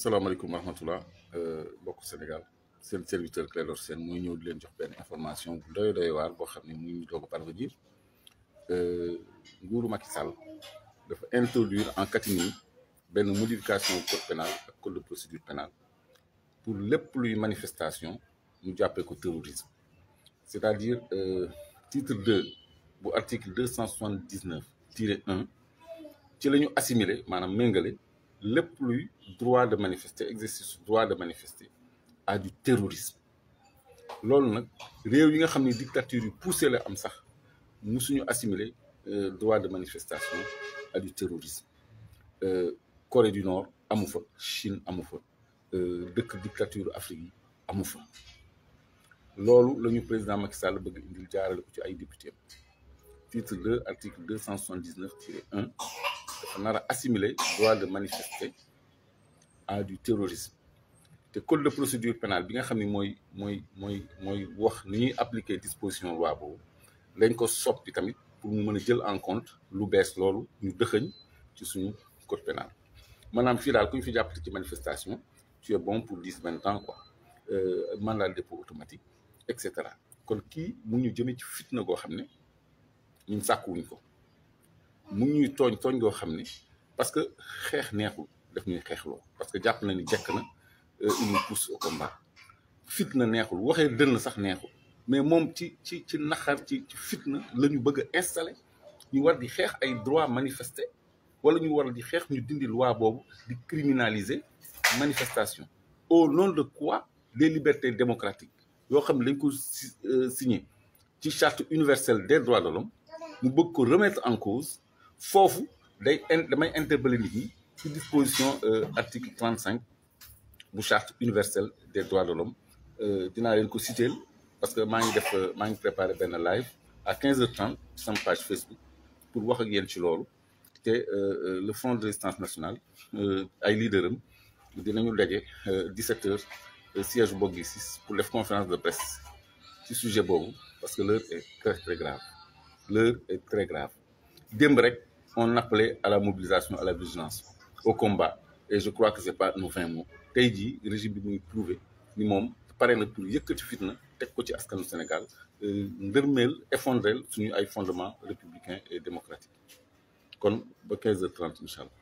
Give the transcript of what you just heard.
asalaamaaleykum wa rahmatulah mbokku Sénégal seen serviteur Caledor Sène mooy ñëw di leen jox benn information bu doy waar boo xam ne mu ngi doog a parvenir nguuru Macky Sall dafa introduire en catimini benn modification code pénal ak code de procédure pénale pour lépp luy manifestation ñu jàppee ko terrorisme c'est-à-dire titre 2 bu article 279-1 ci la ñu assimilé maanaam méngale lépp luy droit de manifester exercice droit de manifester à du terrorisme loolu nag réew yi nga xam ne dictature yu poussé la am sax musuñu assimiler droit de manifestation à du terrorisme Corée du Nord amu fa, Chine amu fa, dëkk dictature Afrique yi amu fa. loolu la ñu président Macky Sall bëgg indil jaarale ko ci ay député titre 2 article 279-1 dafa nar a assimiler droit de manifester à du terrorisme te code de procédure pénale bi nga xam ne mooy wax ni ñuy appliquer disposition loi boobu lañ ko soppi tamit pour mu mën a jël en compte lu bees loolu ñu dëxëñ ci suñu code pénal maanaam fii daal ku ñu fi jàppale ci manifestation tu es bon pour 10-20 ans quoi mandat de dépôt automatique et cetera kon kii mu ñu jëmee ci fitna goo xam ne ñun sàkkuwuñ ko mu ñuy tooñ goo xam ne parce que xeex neexul daf ñuy xeexloo parce que jàpp na ni jekk na il nous pousse au combat fitna neexul waxee dënn sax neexul mais moom ci naxar ci fitna la ñu bëgg a installé ñu war di xeex ay droit manifester wala ñu war di xeex ñu dindi loi boobu di criminaliser manifestation au nom de quoi des libertés démocratiques yoo xam ne dañ ko signé ci charte universelle des droits de l'homme mu bëgg ko remettre en cause foofu damay interpeller nit ñi ci disposition article 35 bu charte universelle des droits de l'homme dinaa leen ko citer parce que maa ngi préparé benn live à 15h30 ci sama page Facebook pour wax ak yéen ci loolu te le Front de résistance nationale ay leader am dinañu daje 17h siège Boggi 6 pour def conférence de presse ci sujet boobu parce que l'heure est très grave l'heure est très grave démb rek on appelait à la mobilisation à la vigilance au combat et je crois que c'est pas nos 20 mots tey jii régime bi muy prouvé ni moom pare na pour yëkkati fitna teg ko ci askanu Sénégal ndërmeel effondrel suñu ay fondements républicains et démocratiques kon ba 15h30 incha allah.